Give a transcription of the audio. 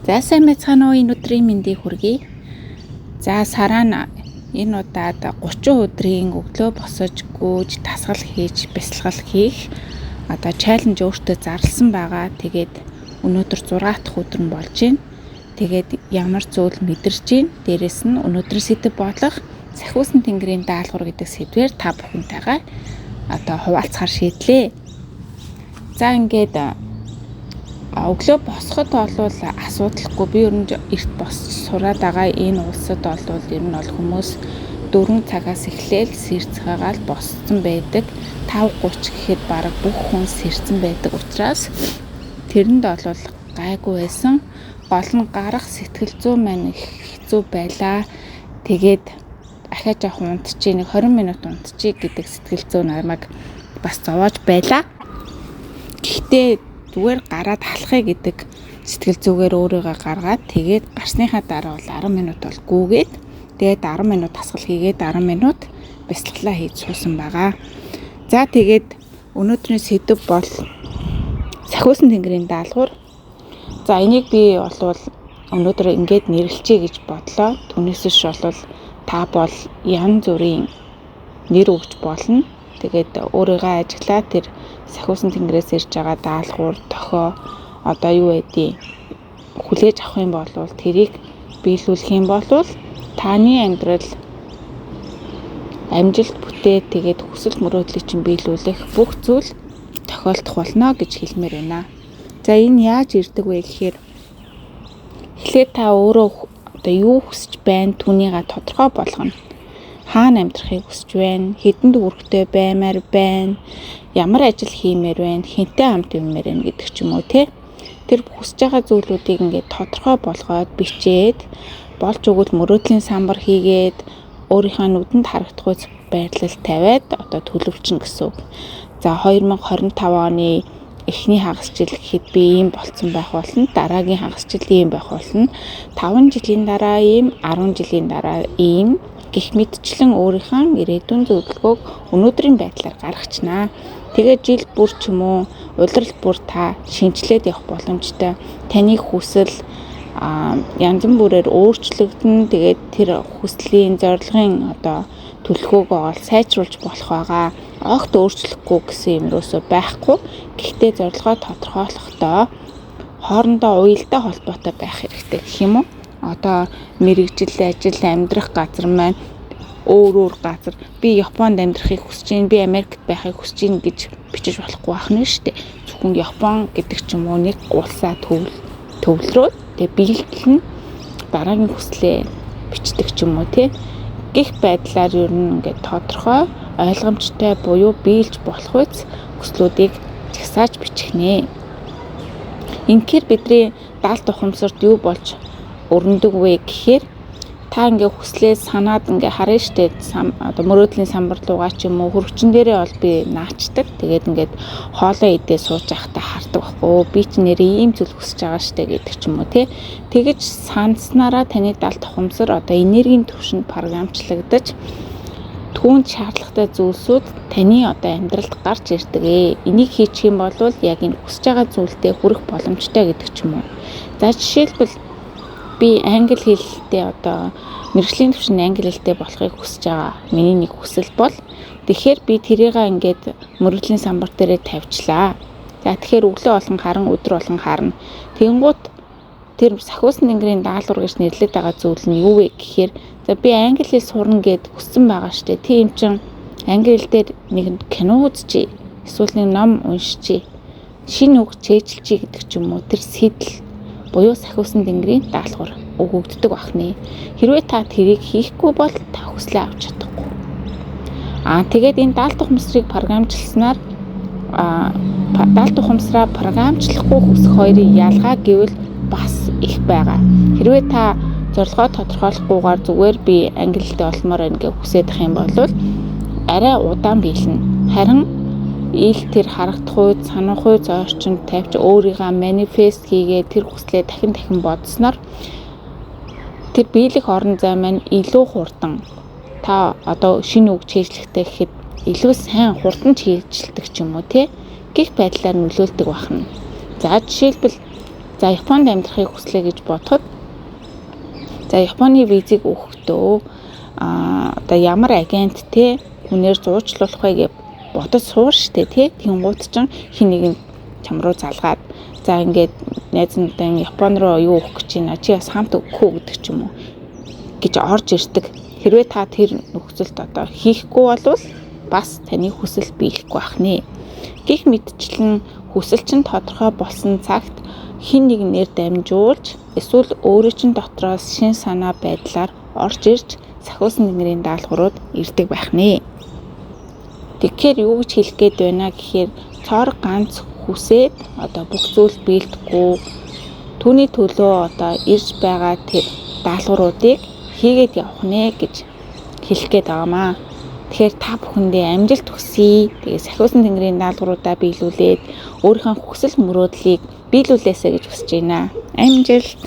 За, сайн байцгаана уу, энэ өдрийн мэндийг хүргэе. За, сараа нь энэ удаад 30 өдрийн өглөө босож гүйж, дасгал хийж, бясалгал хийх одоо challenge өөртөө зарласан байгаа. Тэгээд өнөөдөр 6 дахь өдөр нь болж байна. Тэгээд ямар зүйл мэдэрч байна. Дээрээс нь өнөөдрийн сэдэв болох сахиусан тэнгэрийн даалгавар гэдэг сэдвээр та бүхэнтэйгээ одоо хуваалцахаар шийдлээ. За, ингээд өглөө босоход бол асуудалгүй, би ер нь эрт босч сураад байгаа. Энэ улсад бол ер нь бол хүмүүс 4 цагаас эхлээл сэрцгээгаал босцсон байдаг. 5:30 гэхэд бараг бүх хүн сэрцэн байдаг учраас тэрэнд бол гайгүй байсан. Гол нь гарах сэтгэл зүй маань их хэцүү байлаа. Тэгээд ахиа жоохон унтчих, нэг 20 минут унтчих гэдэг сэтгэл зүй намайг бас зовоож байлаа. Гэхдээ зүгээр гараад алхахыг гэдэг сэтгэл зүгээр өөрийгөө гаргаад, тэгээд гарсныхаа дараа бол 10 минут бол гүйгээд, тэгээд 10 минут дасгал хийгээд, 10 минут бясалгалаа хийж суусан байгаа. За, тэгээд өнөөдрийн сэдэв бол сахиусан тэнгэрийн даалгавар. За, энийг би болвол өнөөдөр ингээд нэрлэчээ гэж бодлоо. Түүнээс биш бол та бол янз бүрийн нэр өгч болно. Тэгээд өөрийгөө ажиглаа, тэр сахиусан тэнгэрээс ирж байгаа даалгавар, дохио одоо юу байдгийг хүлээж авах юм бол, тэрийг биелүүлэх юм бол таны амьдрал амжилт бүтээ, тэгээд хүсэл мөрөөдлийг чинь биелүүлэх бүх зүйл тохиолдох болно гэж хэлмээр байна. За, энэ яаж ирдэг вэ гэхээр эхлээд та өөрөө одоо юу хүсэж байна, түүнийгээ тодорхой болгоно. Хаана амьдрахыг хүсэж байна, хэдэн төгрөгтэй баймаар байна, ямар ажил хиймээр байна, хэнтэй хамт явмаар байна гэдэг ч юм уу, те. Тэр хүсэж байгаа зүйлүүдийг ингээд тодорхой болгоод бичээд, болж өгвөл мөрөөдлийн самбар хийгээд, өөрийнхөө нүдэнд харагдах үз байрлал тавиад одоо төлөвлөчнө гэсэн үг. За, 2025 оны эхний хагас жил гэхэд би ийм болцсон байх болно. Дараагийн хагас жил ийм байх болно. 5 жилийн дараа ийм, 10 жилийн дараа ийм гэх мэтчлэн өөрийнхөө ирээдүйн зөвлөгөөг өнөөдрийн байдлаар гаргачнаа. Тэгээд жил бүр ч юм уу, улирал бүр та шинжилээд явах боломжтой. Таны хүсэл янз бүрээр өөрчлөгдөн. Тэгээд тэр хүслийн, зорилгын одоо төлөвлөгөөгөө бол сайжруулж болох байгаа. Огт өөрчлөхгүй гэсэн юм юусоо байхгүй. Гэхдээ зорилгоо тодорхойлохдоо хоорондоо уялдаа холбоотой байх хэрэгтэй гэх юм уу? Одоо мэргэжил, ажил, амьдрах газар маань өөр өөр газар, би Японд амьдрахыг хүсэж байна, би Америкт байхыг хүсэж байна гэж бичиж болохгүй байх нь шүү дээ. Зөвхөн Япон гэдэг ч юм уу, нэг улсаа төвлөрөөд, тэгээ биелэл нь дараагийн хүслээ бичдэг ч юм уу, тий. Гэх байдлаар ер нь ингээд тодорхой, ойлгомжтой буюу биелж болох үз хүслүүдийг жагсааж бичих нэ. Инхээр бидний далд ухамсарт юу болж өрнөдөг вэ гэхээр та ингээ хүслээ санаад ингээ харна штэ, одоо мөрөөдлийн самбар руугаа ч юм уу, хөргөчн дээрээ бол би наачдаг. Тэгээд ингээд хоолоо идээ сууж байхдаа хардаг байхгүй. Би ч нэрээ ийм зүйл хүсэж байгаа штэ гэдэг ч юм уу, тий. Тэгэж санснараа таны далд ухамсар одоо энергийн түвшинд програмчлагдаж, түүнд шаардлагатай зүйлсүүд таны одоо амьдралд гарч ирдэг. Энийг хийчих юм бол яг энэ хүсэж байгаа зүйлдээ хүрэх боломжтой гэдэг ч юм уу. За, жишээлбэл, би англи хэлтэй, одоо мэргэжлийн түвшинд англи хэлтэй болохыг хүсэж байгаа. Миний нэг хүсэл бол, тэгэхээр би тэрийг ингээд мөрөөдлийн самбар дээрээ тавьчлаа. За, тэгэхээр өглөө болгон харан, өдөр болгон харна. Тэгэнгүүт тэр сахиусан тэнгэрийн даалгавар гэж нэрлэдэг байгаа зүйл нь юу вэ гэхээр, за, би англи хэл сурна гэд хүссэн байгаа штэ. Тийм чин англи хэл дээр нэг кино үзчихье. Эсвэл нэг ном уншчихъя. Шинэ үг чэйжилчихье гэдэг ч юм уу. Тэр сэтэл буюу сахиусан тэнгэрийн даалгавар өгөгддөг бахны. Хэрвээ та тэрийг хийхгүй бол та хүслээ авч чадахгүй. Тэгээд энэ даалт ухамсарыг програмчласнаар, даалт ухамсараа програмчлахгүй хүсэх хоёрын ялгаа гэвэл бас их байгаа. Хэрвээ та зорилгоо тодорхойлохгүйгээр зүгээр би англи хэлтэй болмоор байна гэж хүсэж ах юм бол арай удаан биелнэ. Харин ил тэр харагдах үед, санах үед орчинд тавьч, өөрийгөө манифест хийгээ, тэр хүслээ дахин дахин бодсноор тэр биелэх орон зай маань илүү хурдан, та одоо шинэ үг чийжлэхтэй гэхэд илүү сайн хурдан чийжлдэг ч юм уу, те, гих байдлаар нөлөөлдөг байна. За, жишээлбэл, за, За, Японд амьдрахыг хүслээ гэж бодоход, за, Японы визийг өгөхдөө одоо ямар агент те хүнээр зуучлуулах вэ гэж бодож суур штэ тий. Тэнгуут чинь хин нэгэн чам руу залгаад, за, ингээд найз нь одоо Япон руу юу өгөх гэж байна, чи бас хамт өгөх үү гэдэг ч юм уу гэж орж ирдэг. Хэрвээ та тэр нөхцөлд одоо хийхгүй болвол бас таны хүсэл биелэхгүй байх нэ. Гэх мэтчлэн хүсэл чинь тодорхой болсон цагт хэн нэгнээр дамжуулж эсвэл өөрийн чинь дотроос шин санаа байдлаар орж ирж сахиусан тэнгэрийн даалгаврууд ирдэг байх нэ. Тэгэхээр юу гэж хэлэх гээд байна гэхээр цор ганц хүсээд одоо бүх зүйл биелдэхгүй, түүний төлөө одоо ирж байгаа тэр даалгавруудыг хийгээд явах нэ гэж хэлэх гээд байгаамаа. Тэгэхээр та бүхэндээ амжилт хүсье. Тэгээ сахиусан тэнгэрийн даалгавруудаа биелүүлээд өөрийнхөө хүсэл мөрөөдлийг биелүүлээсэй гэж хүсэж байна. Амжилт.